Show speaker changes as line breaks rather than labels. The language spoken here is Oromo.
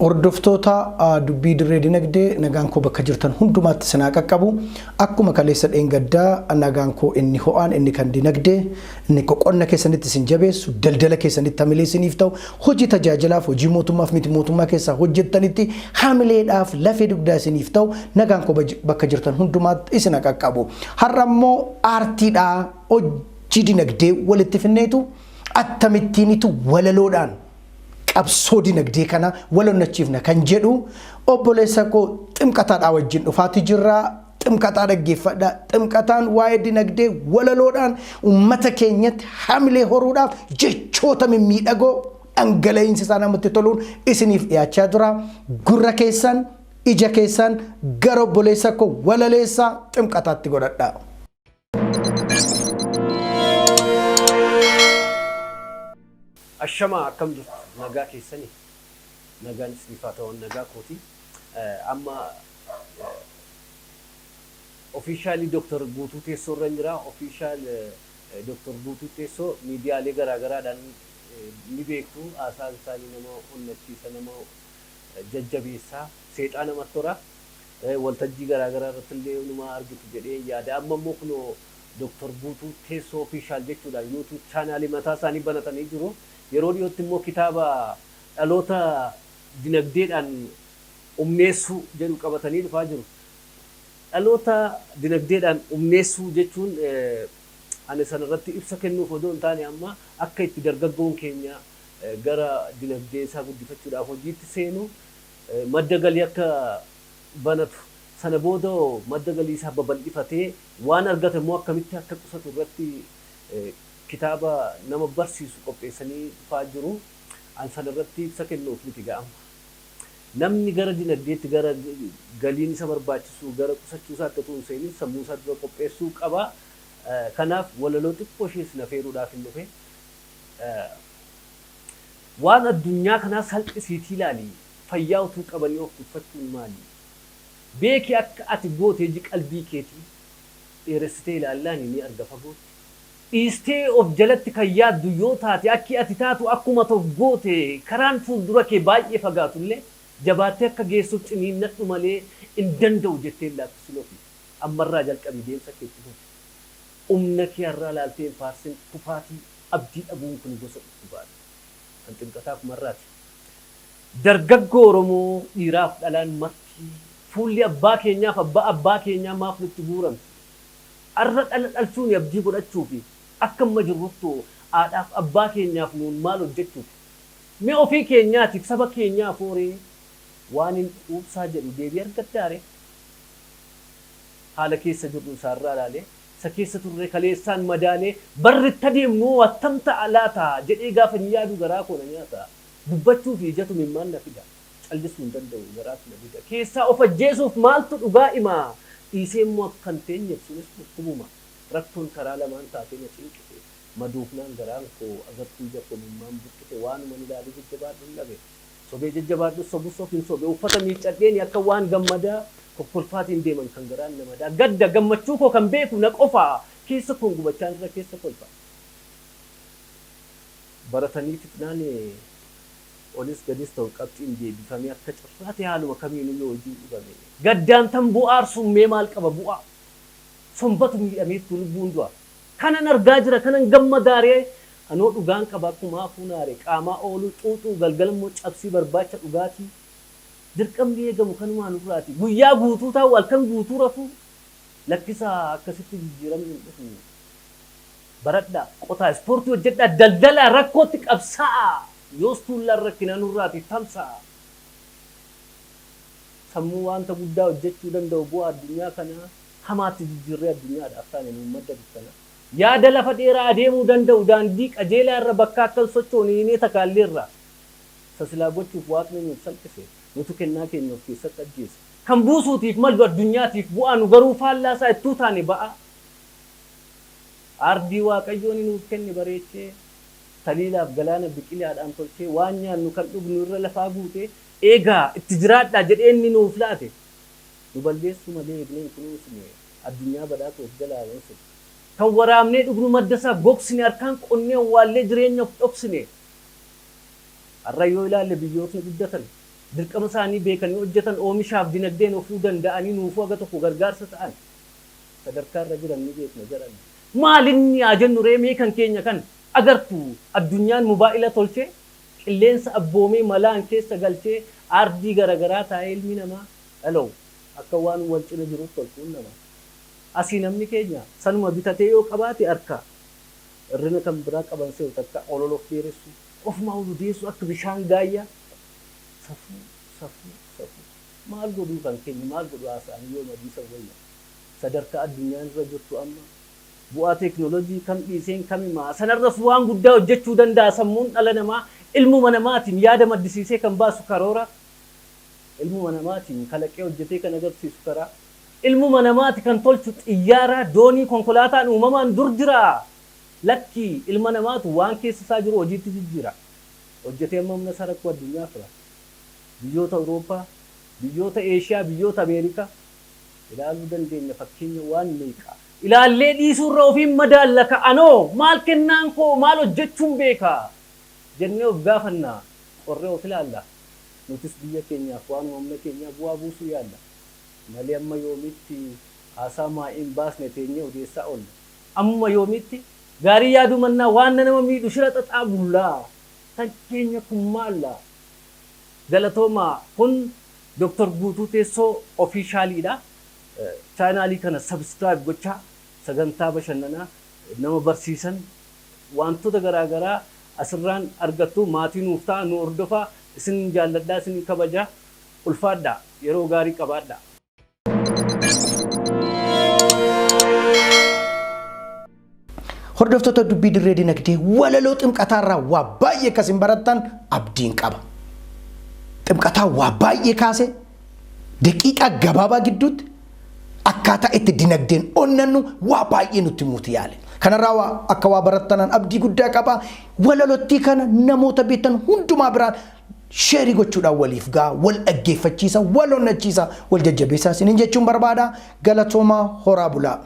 Hordoftoota dubbii dirree dinagdee, nagaan koo bakka jirtan hundumaatti isin haa qaqqabu. Akkuma kaleessa dheengaddaa nagaan koo inni ho'aan, inni kan dinagdee, inni qonna keessanitti isin jabeessu, daldala keessanitti hamilee isiniif ta'u, hojii tajaajilaaf, hojii mootummaaf miti mootummaa keessaa hojjettanitti hamileedhaaf lafee dugdaa isiniif ta'u, nagaan koo bakka jirtan hundumaatti isin haa qaqqabu. Har'a immoo aartiidhaa hojii dinagdee walitti finneetu akkamittiinitu walaloodhaan qabsoo dinagdee kana wal onnachiifna kan jedhu obboleessa koo Ximqataadhaa wajjin dhufaati jirra. Ximqataa dhaggeeffadha. Ximqataan waa'ee dinagdee walaloodhaan uummata keenyatti hamilee horuudhaaf jechoota mimmiidhagoo dhangala'iinsi isaa namatti toluun isiniif dhiyaachaa jira. Gurra keessan, ija keessan gara obboleessa koo walaleessaa Ximqataatti godhadha.
Ashamaa, akkam jirtu? Nagaa keessanii? Nagaan isiniif haa ta'u, nagaa kooti. Amma officially Dooktar Guutuu Teessoo irra jira. Official Dooktar Guutuu Teessoo miidiyaalee garaagaraadhaan ni beektu. Haasaan isaanii nama onnachiisa, nama jajjabeessaa, seexaa namatti tola. Waltajjii garaagaraa irratti illee numa argitu jedhee yaada. Amma immoo kunoo Dooktar Guutuu Teessoo Official jechuudhaan YouTube channelii mataa isaanii banatanii jiru. Yeroo dhiyootti immoo kitaaba dhaloota dinagdeedhaan humneessuu jedhu qabatanii dhufaa jiru. Dhaloota dinagdeedhaan humneessuu jechuun ani sanarratti ibsa kennuuf odoo hin taane, amma akka itti dargaggoon keenya gara dinagdee isaa guddifachuudhaaf hojiitti seenu, madda galii akka banatu, sana booda madda galii isaa babal'ifatee waan argate immoo akkamitti akka qusatu irratti kitaaba nama barsiisu qopheessanii dhufaa jiru. An sana irratti ibsa kennuuf miti ga'ama. Namni gara dinagdeetti, gara galiin isa barbaachisu, gara qusachuu isaatti otoo hin seenin sammuu isaa dura qopheessuu qaba. Kanaaf walaloo xiqqoo ishees na feeruudhaaf hin dhufe. Waan addunyaa kanaa salphisiitii ilaali, fayyaa utuu qabanii of tuffachuun maali? Beeki akka ati goote iji qalbii keetii dheeressitee ilaallaani ni arga fagootti. Dhiistee of jalatti kan yaaddu yoo taate, akki ati taatu akkuma ati of goote, karaan fuuldura kee baay'ee fagaatullee jabaattee akka geessuuf ciniinnadhu malee hin danda'u jettee hin laaffisin ofii. Ammarraa jalqabii deemsa kee itti fufi. Humna kee har'aa ilaaltee hin faarsin, kufaatii abdii dhabuun kun gosa dhukkubaati. Kan Ximqataa Kumarraati. Dargaggoo Oromoo dhiiraaf dhalaan marti, fuulli abbaa keenyaaf abbaa abbaa keenyaa maaf nutti guuramti? Arra dhala dhalchuuni abdii godhachuufi akka amma jirruttu haadhaaf abbaa keenyaaf nuun maal hojjechuuf? Mee ofii keenyaatiif saba keenyaaf hooree waan hin quubsaa jedhu deebii argaddaaree? Haala keessa jirru isaarraa ilaalee, isa keessa turre kaleessaan madaalee, barri itti adeemnu hoo attam ta'a laata jedhee gaafan yaadu garaa koo na nyaata. Dubbachuu fi ijatu mimmaan na fida. Callisuu hin danda'u, garaatu na dida. Keessaa of ajjeesuuf maaltu dhugaa ima? Dhiisee immoo akka hin teenyeef sunis dhukkubuma. Rakkoon karaa lamaan taatee na cinqite. Madoofnaan garaan koo agartuu ija koo mimmaan burqite. Waanuman ilaalee jajjabaadhun dhabe. Sobee jajjabaadhus sobus of hin sobe. Uffata miiccadheeni akka waan gammadaa kokkolfaatiin deeman kan garaan na madaa. Gadda gammachuu koo kan beeku na qofa. Keessa koon gubachaan irra keessa kolfa. Baratanii fixnaan olis gadis ta'u qabxiin deebifamee akka carraa ta'e haaluma kamiinuu yoo hojiin dhibame. Gaddaan tamboo aarsuun mee maal qaba bu'aa? Sombatu miidhameettu lubbuun du'a. Kanan argaa jira, kanan gammadaaree, anoo dhugaan qaba akkuma hafuunaare, qaamaa ooluu xuuxuu, galgala immoo cabsii barbaacha dhugaatii. Dirqamni eegamu kanumaa nurraati. Guyyaa guutuu taa'u, halkan guutuu rafuu, lakkisaa, akkasitti jijjiiramni hin dhufu. Baradhaa, qotaa, ispoortii hojjedhaa, daldalaa, rakkootti qabsaa'aa, yoos tuullaan rakkinaa nurraati tamsa'a. Sammuu waanta guddaa hojjechuu danda'u bu'aa addunyaa kanaa hamaatti jijjiirree addunyaadhaaf taane nuun madda dukkanaa. Yaada lafa dheeraa adeemuu danda'u daandii qajeelaa irra bakka akka hin sochoone hiinee takaalleerra. Isa silaa gochuuf waaqni nuuf salphise nutu kennaa keenya of keessatti ajjeese. Kan buusuutiif mallu addunyaatiif bu'aa nu garuu faallaa isaa ittuu taane ba'aa. Aardii Waaqayyooni nuuf kenne bareechee, taliilaaf galaana biqilaadhaan tolchee, waan nyaannu kan dhugnu irra lafaa guutee, eegaa itti jiraadhaa jedhee inni nuuf laate, nu balleessuu malee eegnee hin kunuunsine, addunyaa badhaatu of jalaa wansine. Kan waraabnee dhugnu madda isaa gogsine, harkaan qonnee owwaallee jireenya of dhoksine. Har'a yoo ilaalle biyyootni guddatan Dirqama isaanii beekanii hojjetan oomishaaf dinagdeen ofuu danda'anii nuufuu haga tokko gargaarsa ta'an. Sadarkaa irra jiran ni beekna jedhan. Maal inni haa jennu ree mee kan keenya kan agartu addunyaan mobaa'ila tolchee qilleensa abboomee malaan keessa galchee aardii garagaraa taa'ee ilmi namaa hello akka waan wal cina jiruutti wal quunnama. Asii namni keenya sanuma bitatee yoo qabaate harka hirrina kan biraa qaban se'u takka olola of dheeressuu ofumaa ol odeessuu akka bishaan gaayyaa safuu safuu safuu maal godhuu kan keenya maal godhu haasa'anii yooma dhiisan wayya. Sadarkaa addunyaan irra jirtu amma bu'aa teeknoolojii kam dhiiseen kam himaa sanarras waan guddaa hojjechuu danda'a sammuun dhala namaa ilmuma namaatiin yaada maddisiisee kan baasu karoora ilmuma namaatiin kalaqee hojjetee kan agarsiisu karaa ilmuma namaati kan tolchu xiyyaara doonii konkolaataan uumamaan dur jira lakki ilma namaatu waan keessa isaa jiru hojiitti jijjiira hojjetee amma humna isaa rakkoo addunyaa fura biyyoota Awurooppaa biyyoota Eeshiyaa biyyoota Ameerikaa ilaaluu dandeenya fakkeenya waan meeqa ilaallee dhiisuurra ofiin madaalla ka anoo maal kennaan koo maal hojjechuun beeka jennee of gaafanna qorree of ilaalla nutis biyya keenyaaf waanuma humna keenyaa bu'aa buusuu yaalla malee amma yoomitti haasaa maa'iin baasne teenyee odeessaa oolla ammuma yoomitti gaarii yaaduu mannaa waan nama miidhu shira xaxaa bullaa kan keenya kun maalla galatoomaa kun Dr. Guutuu Teessoo officialiidha. Chaanaalii kana subscribe gochaa sagantaa bashannanaa nama barsiisan wantoota garaagaraa asirraan argattu maatii nuuf ta'a nu hordofaa isin jaalladhaa isin kabajaa ulfaadhaa yeroo gaarii qabaadhaa.
Hordoftoota dubbii dirree dinagdee walaloo ximqataarraa waa baay'ee akkasin barattan abdiin qaba. Ximqataa waa baay'ee kaase daqiiqaa gabaabaa gidduutti akkaataa itti dinagdeen onnannu waa baay'ee nutti himuuti yaale. Kanarraa waa akka waa barattanan abdii guddaa qaba. Walalottii kana namoota beektan hundumaa biraan share gochuudhaan waliif gaa wal dhaggeeffachiisa wal onnachiisa wal jajjabeessaa isiniin jechuun barbaada. Galatoomaa horaa bulaa.